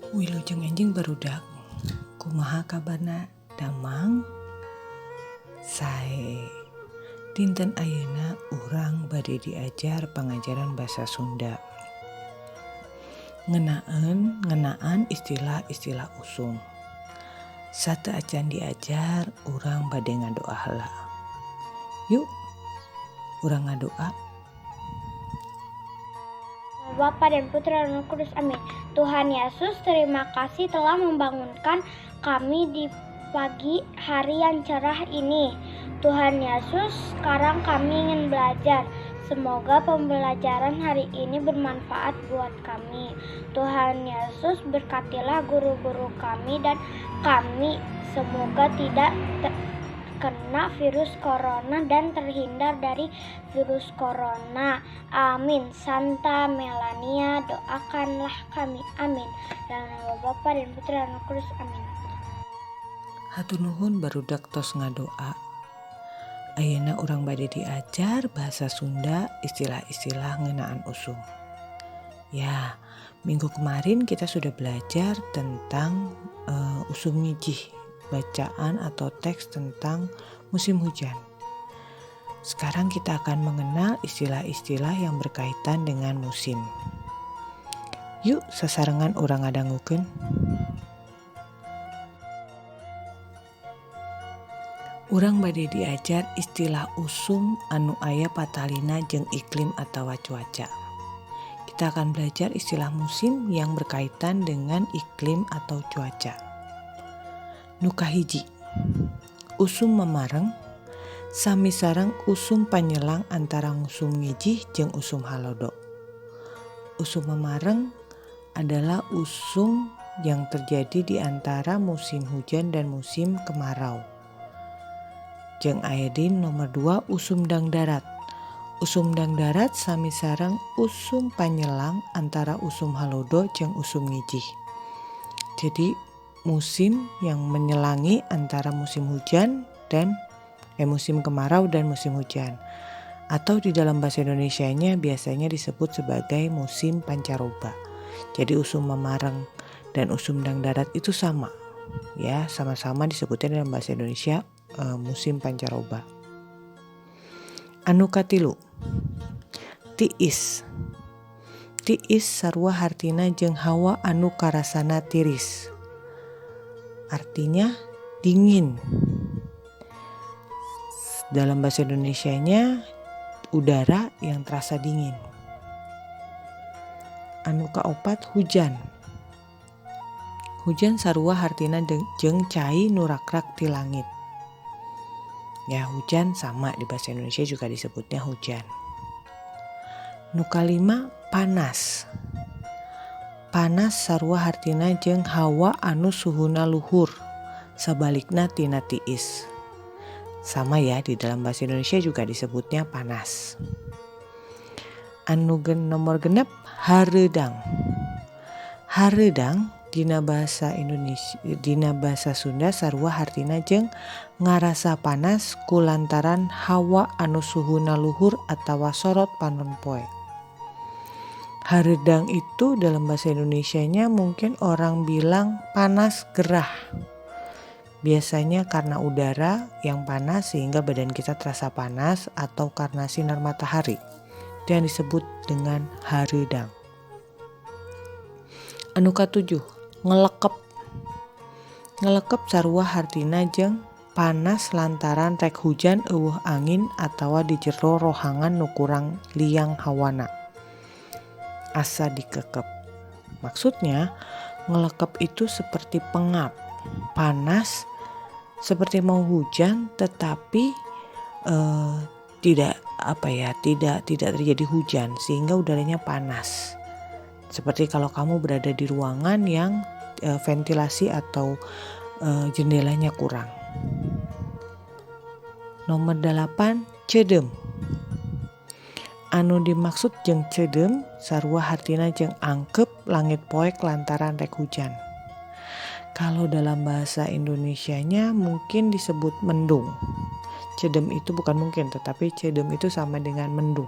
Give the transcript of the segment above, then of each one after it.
Wilujeng enjing barudak, kumaha kabarna damang? Sae. Dinten ayeuna urang bade diajar pangajaran basa Sunda. Ngenaan istilah-istilah usum. Sateuacan diajar urang bade ngadoa heula. Yuk, urang ngadoa. Bapa dan Putra dan Roh Kudus, amin. Tuhan Yesus, terima kasih telah membangunkan kami di pagi hari yang cerah ini. Tuhan Yesus, sekarang kami ingin belajar. Semoga pembelajaran hari ini bermanfaat buat kami. Tuhan Yesus, berkatilah guru-guru kami dan kami. Semoga tidak terkena virus corona dan terhindar dari virus corona. Amin. Santa Melania, doakanlah kami. Amin. Dalam nama Bapa dan Putra dan Roh Kudus. Amin. Hatur nuhun barudak tos ngadoa. Ayeuna urang bade diajar bahasa Sunda istilah-istilah ngeunaan usum. Ya, minggu kemarin kita sudah belajar tentang usum ngijih, bacaan atau teks tentang musim hujan. Sekarang kita akan mengenal istilah-istilah yang berkaitan dengan musim. Yuk, sasarengan urang ngadangukeun. Urang bade diajar istilah usum anu aya patalina jeung iklim atawa cuaca. Kita akan belajar istilah musim yang berkaitan dengan iklim atau cuaca. Nu kahiji, usum mamareng sami sareng usum panyelang antara usum ngijih jeung usum halodo. Usum mamareng adalah usum yang terjadi di antara musim hujan dan musim kemarau. Jeung aya di nomor 2 usum dangdarat. Usum dangdarat sami sareng usum panyelang antara usum halodo jeung usum ngijih. Jadi musim yang menyelangi antara musim hujan dan musim kemarau dan musim hujan. Atau di dalam bahasa Indonesianya biasanya disebut sebagai musim pancaroba. Jadi usum mamareng dan usum dangdarat itu sama. Ya, sama-sama disebutnya dalam bahasa Indonesia musim pancaroba. Anu katilu, tiis. Tiis sarua hartina jeung hawa anu karasana tiris. Artinya dingin. Dalam bahasa Indonesianya udara yang terasa dingin. Anu kaopat, hujan. Hujan sarua hartina jeung cai nu rakrak ti langit. Ya, hujan sama di bahasa Indonesia juga disebutnya hujan. Nu kalima, panas. Panas sarua hartina jeung hawa anu suhuna luhur, sabalikna tina tiis. Sama ya, di dalam bahasa Indonesia juga disebutnya panas. Anu nomor 6, hareudang. Hareudang dina bahasa Indonesia, dina bahasa Sunda sarua hartina jeung ngarasa panas kulantaran hawa anu suhuna luhur atawa sorot panon poe. Hareudang itu dalam bahasa Indonesianya mungkin orang bilang panas gerah. Biasanya karena udara yang panas sehingga badan kita terasa panas atau karena sinar matahari. Itu yang disebut dengan hareudang. Anu katujuh, ngelekep. Ngelekep sarua hartina jeung panas lantaran rek hujan eueuh angin atawa di jero rohangan nu kurang liang hawana. Asa dikekep. Maksudnya ngelekep itu seperti pengap, panas seperti mau hujan tetapi tidak terjadi hujan sehingga udaranya panas. Seperti kalau kamu berada di ruangan yang ventilasi atau jendelanya kurang. Nomor 8, cedem. Anu dimaksud jeung cedem sarua hartina jeung angkep langit poek lantaran rek hujan. Kalau dalam bahasa Indonesianya mungkin disebut mendung. Cedem itu bukan mungkin, tetapi cedem itu sama dengan mendung.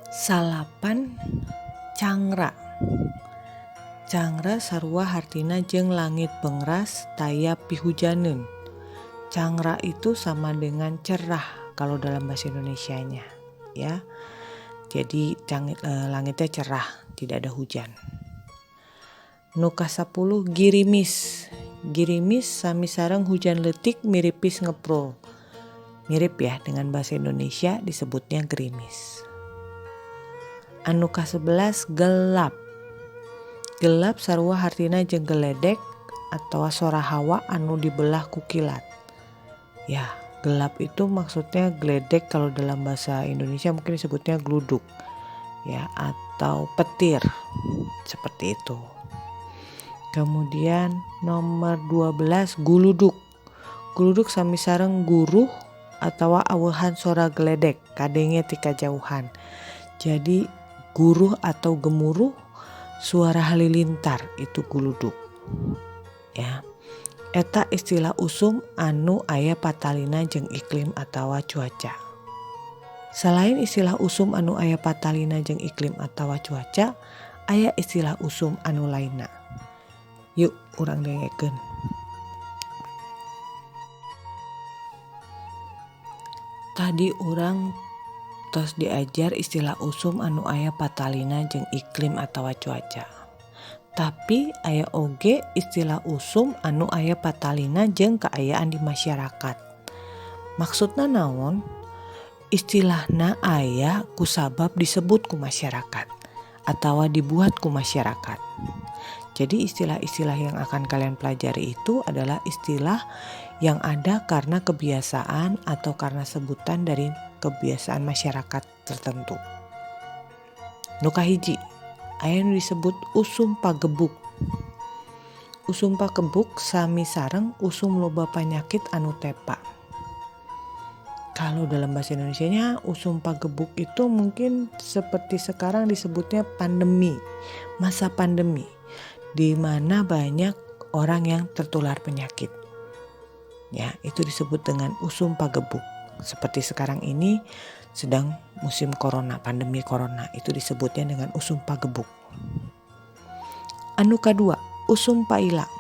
Salapan, cangra. Cangra sarua hartina jeung langit bengras taya pihujaneun. Cangra itu sama dengan cerah kalau dalam bahasa Indonesianya ya. Jadi langitnya cerah, tidak ada hujan. Nu kasapuluh girimis. Girimis sami sareng hujan leutik miripis ngeprul. Mirip ya dengan bahasa Indonesia disebutnya gerimis. Anu ka-11 gelap. Gelap sarua hartina jeung geledek atawa sora hawa anu dibelah ku kilat. Ya, gelap itu maksudnya geledek, kalau dalam bahasa Indonesia mungkin disebutnya gluduk ya, atau petir seperti itu. Kemudian nomor 12 guluduk. Guluduk sami sareng guruh atawa aweuhan sora geledek kadenge ti kajauhan. Jadi guruh atau gemuruh suara halilintar itu guluduk. Ya. Eta istilah usum anu aya patalina jeung iklim atawa cuaca. Selain istilah usum anu aya patalina jeung iklim atawa cuaca, aya istilah usum anu lainna. Yuk urang dengekeun. Tadi urang tos diajar istilah usum anu aya patalina jeung iklim atawa cuaca. Tapi aya oge istilah usum anu aya patalina jeung kaayaan di masyarakat. Maksudna naon? Istilahna aya kusabab disebut ku masyarakat atawa dibuat ku masyarakat. Jadi istilah-istilah yang akan kalian pelajari itu adalah istilah yang ada karena kebiasaan atau karena sebutan dari kebiasaan masyarakat tertentu. Nu kahiji, aya nu disebut usum pagebuk. Usum pagebuk sami sareng usum loba panyakit anu tepa. Kalau dalam bahasa Indonesianya usum pagebuk itu mungkin seperti sekarang disebutnya pandemi, masa pandemi, di mana banyak orang yang tertular penyakit. Ya, itu disebut dengan usum pagebuk. Seperti sekarang ini sedang musim corona, pandemi corona, itu disebutnya dengan usum pagebuk. Anu kadua, usum paila.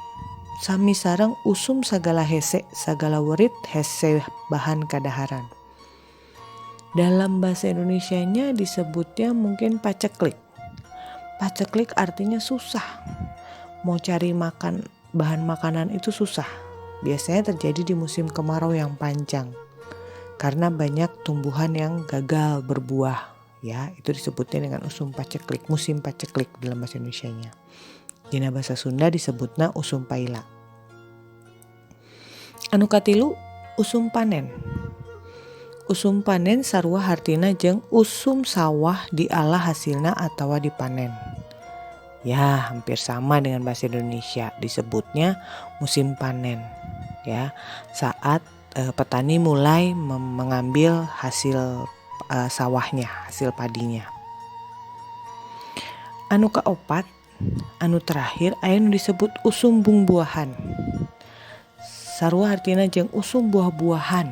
Sami sareng usum sagala hese, sagala werit hese bahan kadaharan. Dalam bahasa Indonesianya disebutnya mungkin paceklik. Paceklik artinya susah. Mau cari makan, bahan makanan itu susah. Biasanya terjadi di musim kemarau yang panjang. Karena banyak tumbuhan yang gagal berbuah, ya, itu disebutnya dengan usum paceklik, musim paceklik dalam bahasa Indonesianya. Dina bahasa Sunda disebutna usum paila. Anu katilu, usum panen. Usum panen sarua hartina jeung usum sawah dialah hasilna atawa dipanen. Ya, hampir sama dengan bahasa Indonesia, disebutnya musim panen. Ya, saat petani mulai mengambil hasil sawahnya, hasil padinya. Anu kaopat, anu terakhir aya nu disebut usum bungbuahan. Sarua artina jeung usum buah-buahan.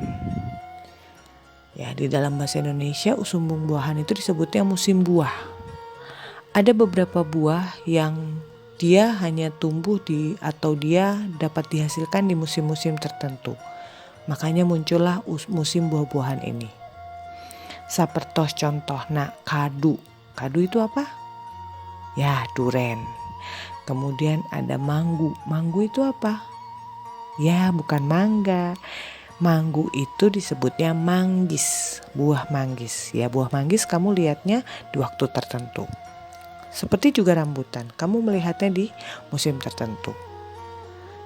Ya, di dalam bahasa Indonesia usum bungbuahan itu disebutnya musim buah. Ada beberapa buah yang dia hanya tumbuh di atau dia dapat dihasilkan di musim-musim tertentu. Makanya muncullah musim buah-buahan ini. Sapertos contohna kadu. Kadu itu apa? Ya, duren. Kemudian ada manggu. Manggu itu apa? Ya, bukan mangga. Manggu itu disebutnya manggis, buah manggis. Ya, buah manggis kamu lihatnya di waktu tertentu. Seperti juga rambutan, kamu melihatnya di musim tertentu.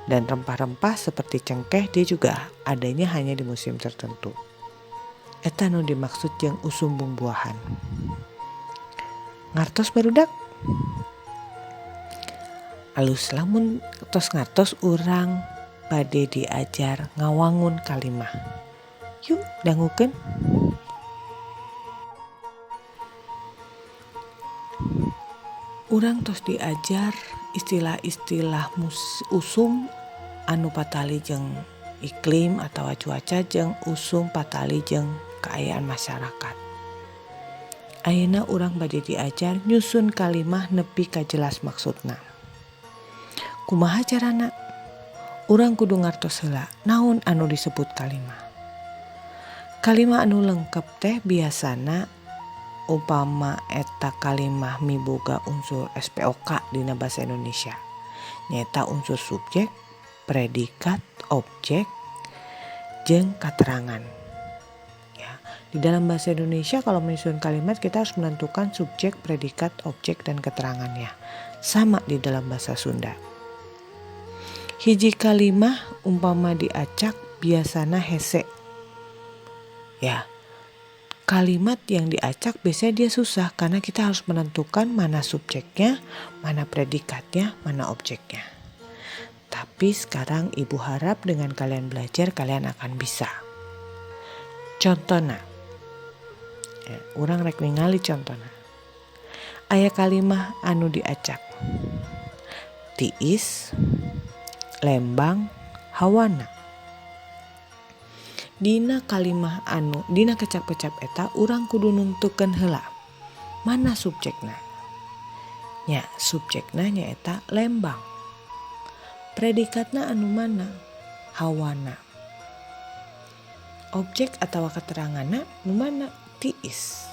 Dan rempah-rempah seperti cengkeh dia juga adanya hanya di musim tertentu. Eta nu dimaksud jeung usum bungbuahan. Ngartos barudak? Alus lamun tos ngartos urang bade diajar ngawangun kalimah. Yuk dangukeun. Urang tos diajar istilah-istilah usum anu patali jeung iklim atawa cuaca jeung usum patali jeung kaayaan masyarakat. Ayeuna urang bade diajar nyusun kalimah nepi ka jelas maksudna. Kumaha carana? Urang kudu ngartos heula naon anu disebut kalimah. Kalimah anu lengkep teh biasana upama eta kalimah miboga unsur SPOK dina bahasa Indonesia. Nyaeta unsur subjek, predikat, objek, jeung katerangan. Ya, di dalam bahasa Indonesia kalau menyusun kalimat kita harus menentukan subjek, predikat, objek, dan keterangannya. Sama di dalam bahasa Sunda. Hiji kalimah umpama diacak biasana hese. Ya, kalimat yang diacak biasanya dia susah karena kita harus menentukan mana subjeknya, mana predikatnya, mana objeknya. Tapi sekarang ibu harap dengan kalian belajar kalian akan bisa. Contohna, ya, urang rek ningali contohna. Aya kalimah anu diacak. Tiis, Lembang, hawana. Dina kalimah anu dina kecap-kecap eta urang kudu nungtukeun heula mana subjekna. Nya subjekna nyaeta Lembang. Predikatna anu mana? Hawana. Objek atawa keteranganna nu mana? Tiis.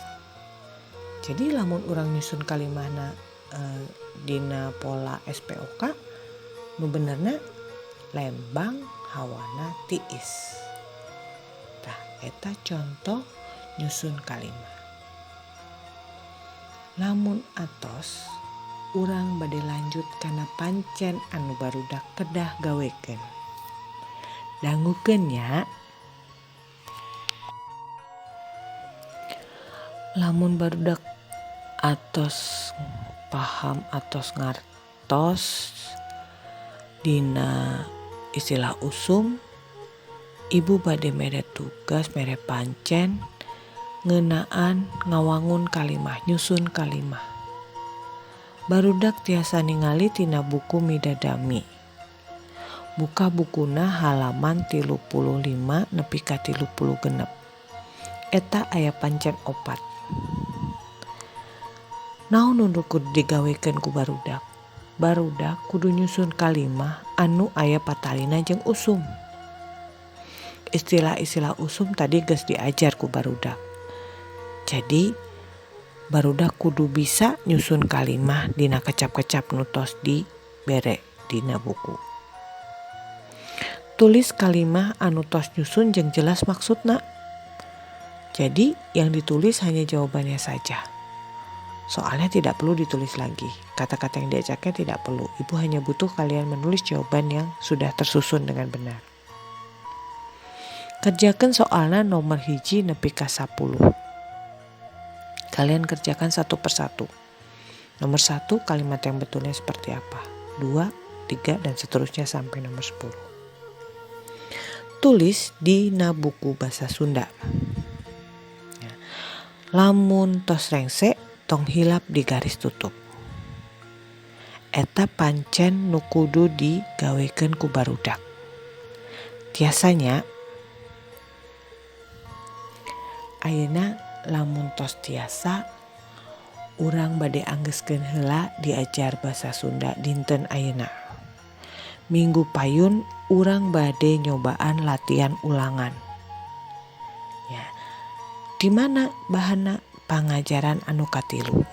Jadi lamun urang nyusun kalimahna dina pola SPOK nu benerna Lembang hawana tiis. Tah eta contoh nyusun kalimah. Lamun atos urang bade lanjut kana pancen anu barudak kedah gawekeun. Dangukeun nya. Lamun barudak atos paham atos ngartos dina istilah usum, ibu bade mere tugas mere pancen ngeunaan ngawangun kalimah, nyusun kalimah. Barudak tiasa ningali tina buku Midadami. Buka bukuna halaman 35 nepi ka 36. Eta aya pancen 4. Naon nu kudu digawekeun ku barudak? Barudak kudu nyusun kalimah anu aya patalina jeung usum. Istilah-istilah usum tadi geus diajar ku barudak. Jadi barudak kudu bisa nyusun kalimah dina kecap-kecap nu tos dibere dina buku. Tulis kalimah anu tos nyusun jeung jelas maksudna. Jadi yang ditulis hanya jawabannya saja. Soalnya tidak perlu ditulis lagi. Kata-kata yang diajaknya tidak perlu. Ibu hanya butuh kalian menulis jawaban yang sudah tersusun dengan benar. Kerjakan soalnya nomor 1 nepi ka 10. Kalian kerjakan satu persatu. Nomor 1 kalimat yang betulnya seperti apa? 2, 3, dan seterusnya sampai nomor 10. Tulis di buku bahasa Sunda. Lamun tos rengse tong hilap di garis tutup. Eta pancen nu kudu digawekeun ku barudak. Tiasanya ayeuna lamun tos tiasa urang bade anggeuskeun heula diajar basa Sunda dinten ayeuna. Minggu payun urang bade nyobaan latihan ulangan. Ya, di mana bahanna? Pangajaran anu katilu.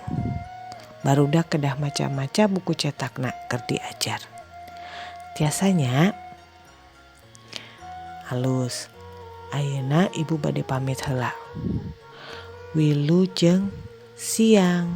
Barudak kedah maca-maca buku cetakna keur diajar. Tiasanya halus. Ayeuna ibu bade pamit heula. Wilujeng siang.